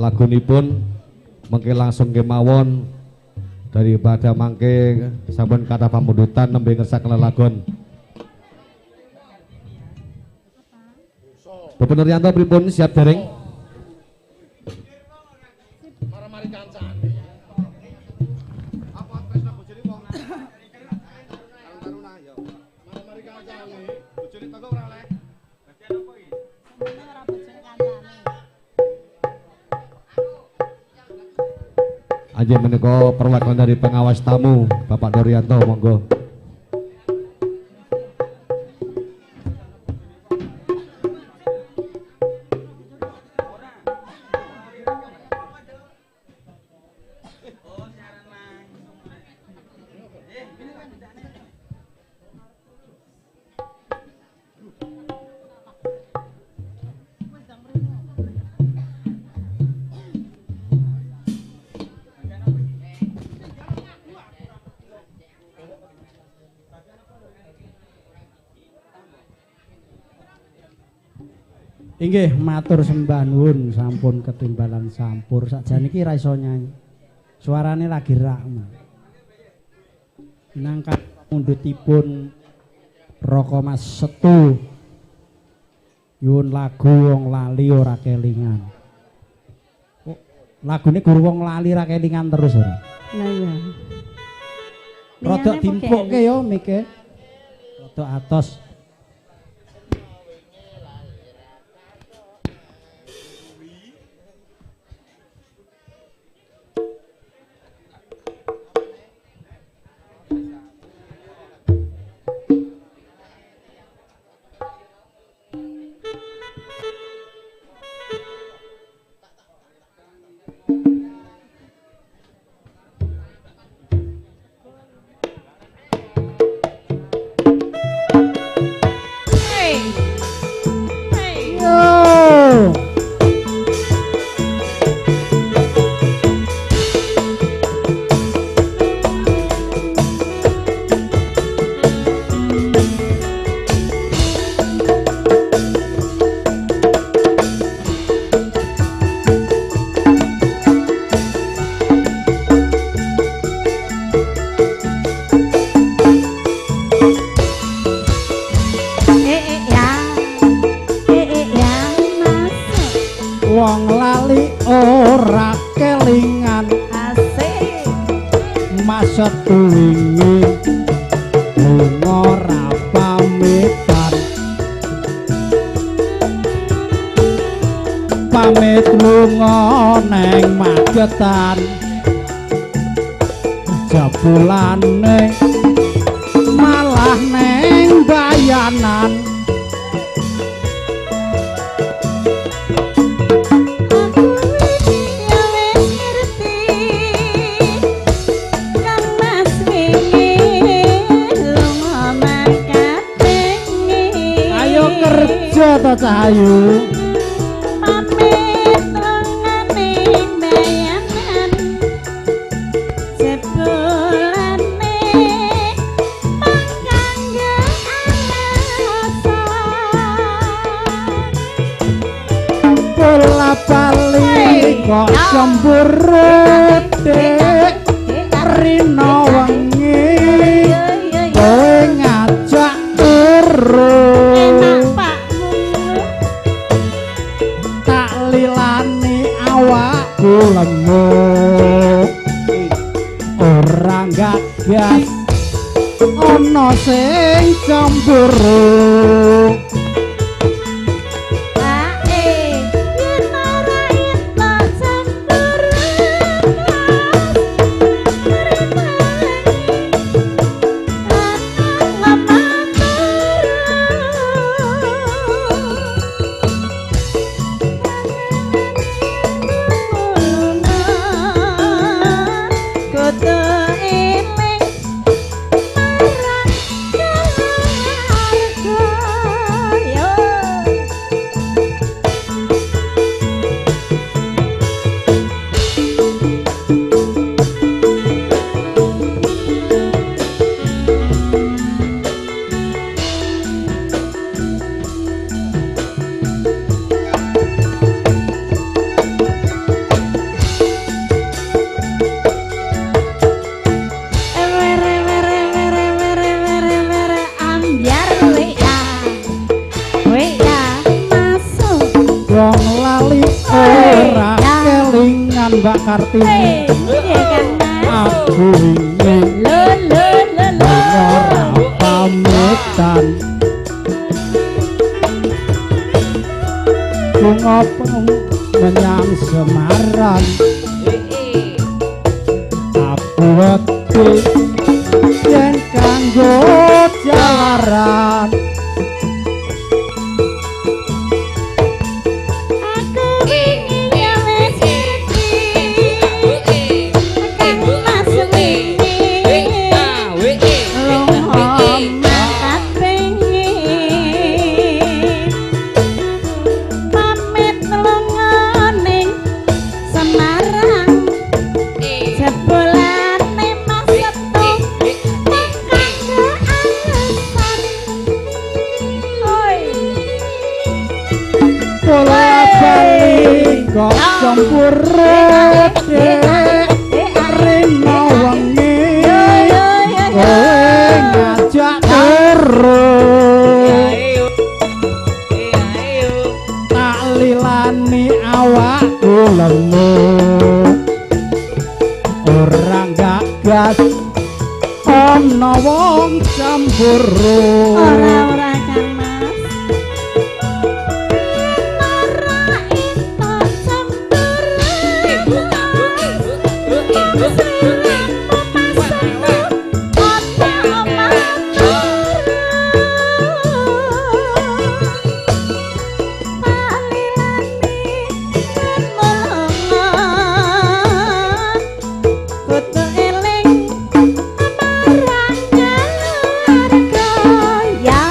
Lagunipun mengke langsung kemawon daripada mangke sampun kathah pamundutan nembe ngersakaken lelagon. Bapak Nuryanto pripun siap dereng? Mari kancane. Apa tresno bojone wong? Taruna ya. Mari kancane, bojone tangga ora oleh. Bagian apa iki? Ora bojone kancane. Aja menika perwakilan dari pengawas tamu Bapak Nuryanto monggo. Inggih matur sembah nuwun sampun ketimbalan sampur. Sakjane iki ra iso nyanyi. Suarane lagi rak. Minangka mundhutipun Raka Mas Setu nyuwun lagu wong lali ora kelingan. Kok lagune guru wong lali ora kelingan terus ora? Lah iya. Rodok dimpukke yo mike. Rodok atos. Wong lali ora kelingan asik Mas Setu wingi lunga ora pamitan pamit lunga neng Magetan jebulane malah neng Bayanan. Kerja ta Cahayu pamit lungane bayanan jebulane kanggo alasan bola bali kok cemburu dek rino wengi kowe ngajak turu awakku lemuk ora gagas ana sing cemburu. lali ora kelingan Mbak Kartini. Piye Kang Mas? Aku wingi Lho lho lho lho. ora pamitan. Lunga menyang Semarang. Aku wedi yen kanggo jalaran. Aku wingi ya wis ngerti. Kang Mas wingi lunga mangkat bengi. Pamit lunga ning Semarang. Jebulane Mas Setu mung kanggo alasan. Oi. Bola bali kok cemburu dek rino wengi kowe ngajak turu tak lilani awakku lemu ora gagas ana wong cemburu. Ora ora Kang Mas. Ora entuk cemburu. Sliramu Mas Setu ana matur. Tak lilani nulungan. Kudu eling marang keluarga ya.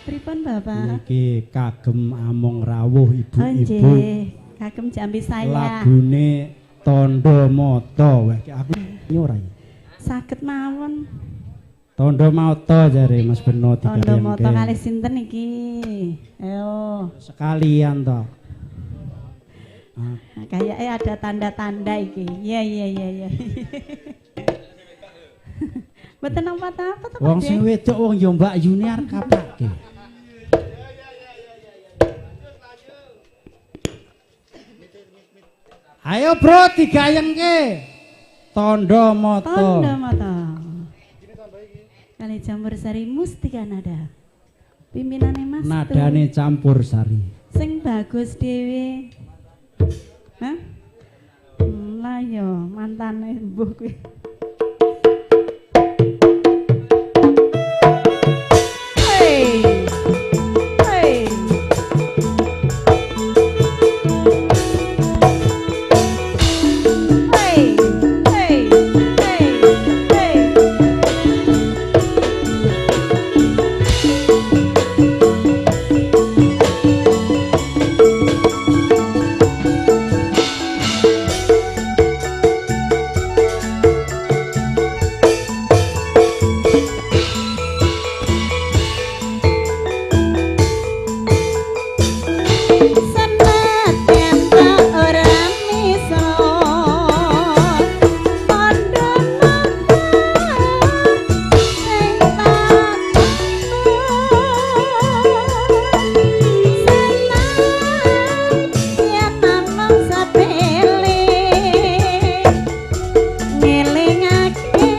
Pripun Bapak? Niki kagem among rawuh ibu-ibu. Nggih, kagem jambi saya. Lagune Tondo Moto. Wah, iki aku ora iki. Saged mawon. Tondo Moto jare Mas Beno Tondo moto digayengke. kalih sinten iki? Ayo. Sekalian to. Nah, kayaknya ada tanda-tanda iki. Iya iya iya iya. Mboten napa-napa to, Pak Wong sing De? wedok wong ya Mbak Yuni arep kapake. Ayo bro digayengke. Tondo Moto. Tondo moto. Kali campur sari Mustika Nada. Pimpinane Mas Tu. Nadane campur sari. Sing bagus dhewe. Hah? Lah yo mantane mbuh kuwi. Hey. Hey. Hey. Hey. Hey. Hey. Senadyan ta ora miso Tondo mata sing tak Senadyan namung sepele ngelingake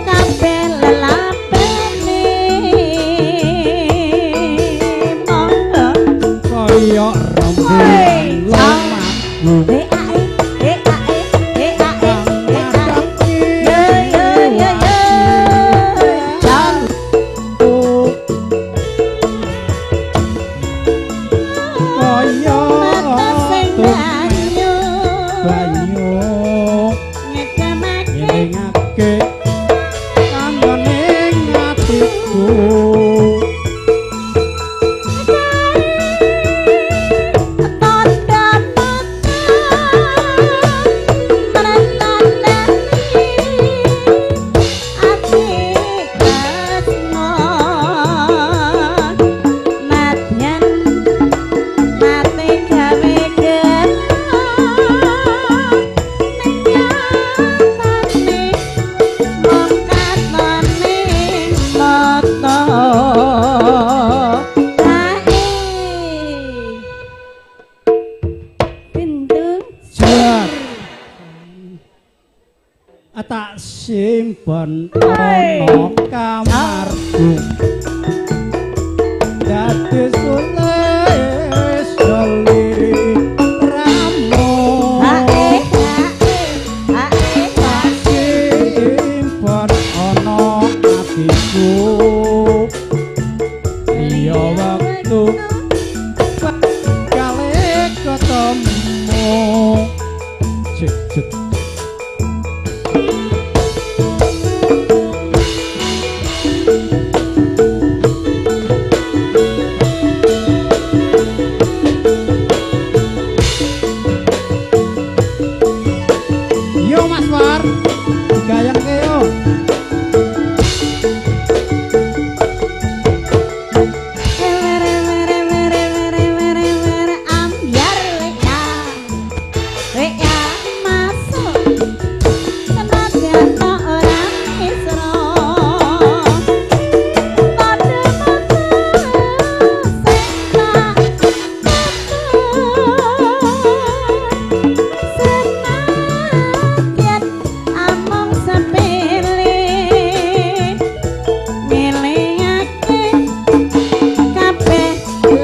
kabeh lelapene monggo. Kaya rembulan lumaku. E A E E A E E A E E A E yo yo yo yo. Kaya Mata sing banyu banyu ngedemake ngelingake kangone atiku. simpen ana kamarku dadi sules sliramu Hae hae hae tak simpen ana atiku liya wektu bakale ketemu. Cek cek. Yo Mas War, digayangke yo. Were were were were were ambyar WA WA masuk senajan ta ora isra padha mata sing tak senadyan amung sepele ngelingake kabeh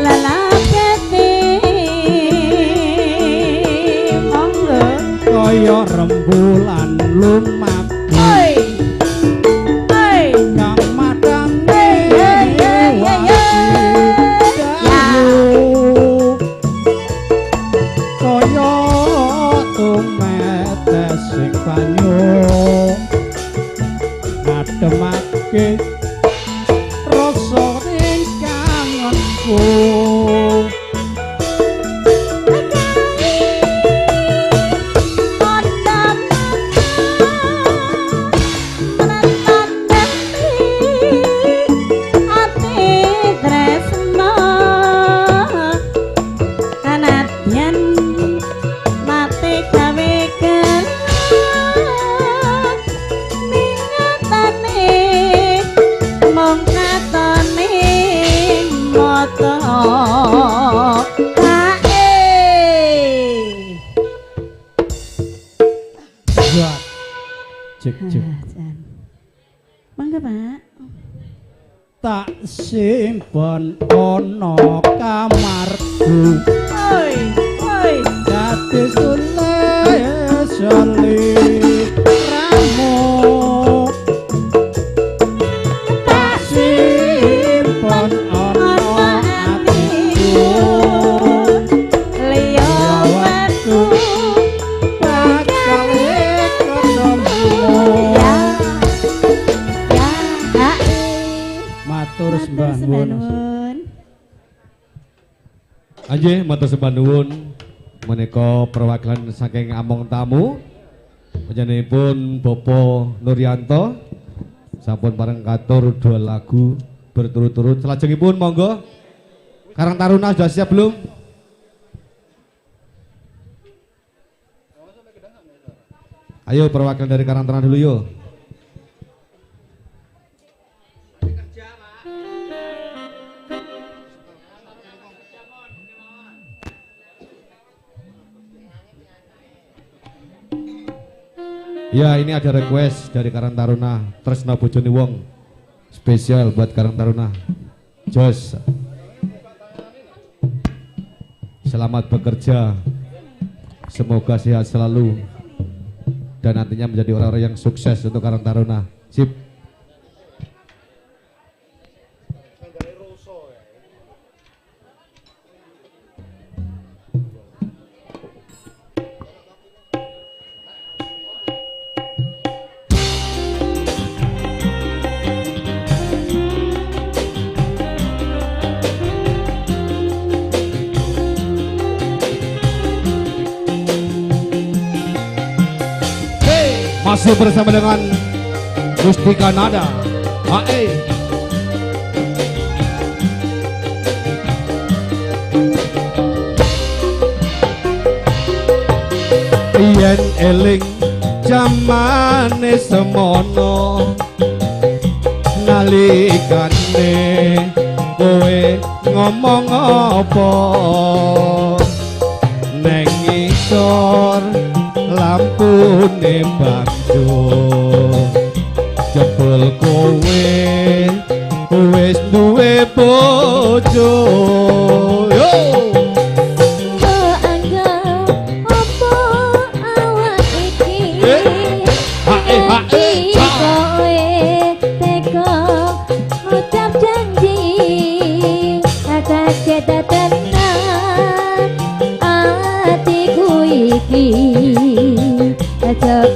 lelakete monggo Kaya rembulan lumaku oi oi kang madange Hey, hey, hey, hey. dalu. Kaya tumetes sing banyu ngademake rasa ing kangenku. Hae. Ya. Cek cek. Ah, Mangga, Pak. Tak simpen ana kamarku Oi, oi. dadi sules sliramu tak simpen ana atiku Liya wektu bakal ketemu. Ya. Ya, hae. Matur Matur sembah sembah nuwun. nuwun. Anjih, matur sembah nuwun menika perwakilan saking Among Tamu. Panjenenganipun Bapak Nuryanto sampun pareng katur dua lagu berturut-turut. Salajengipun monggo Karang Taruna sudah siap belum? Ayo perwakilan dari Karang Taruna dulu yo. Ya, ini ada request dari Karang Taruna Tresno Bojone Wong. Spesial buat Karang Taruna. Jos. Selamat bekerja. Semoga sehat selalu dan nantinya menjadi orang-orang yang sukses untuk Karang Taruna. Sip. Masih bersama dengan Mustika Nada. Hae. Yen eling jamane semono nalikane kowe ngomong apa neng ngisor lampune banjur Jebul kowe wis duwe bojo. Yo. Mbok anggap apa awak iki? Eh, ha, eh, ha, eh, Nganti ha. kowe tega ngucap janji, kaget tenan atiku iki.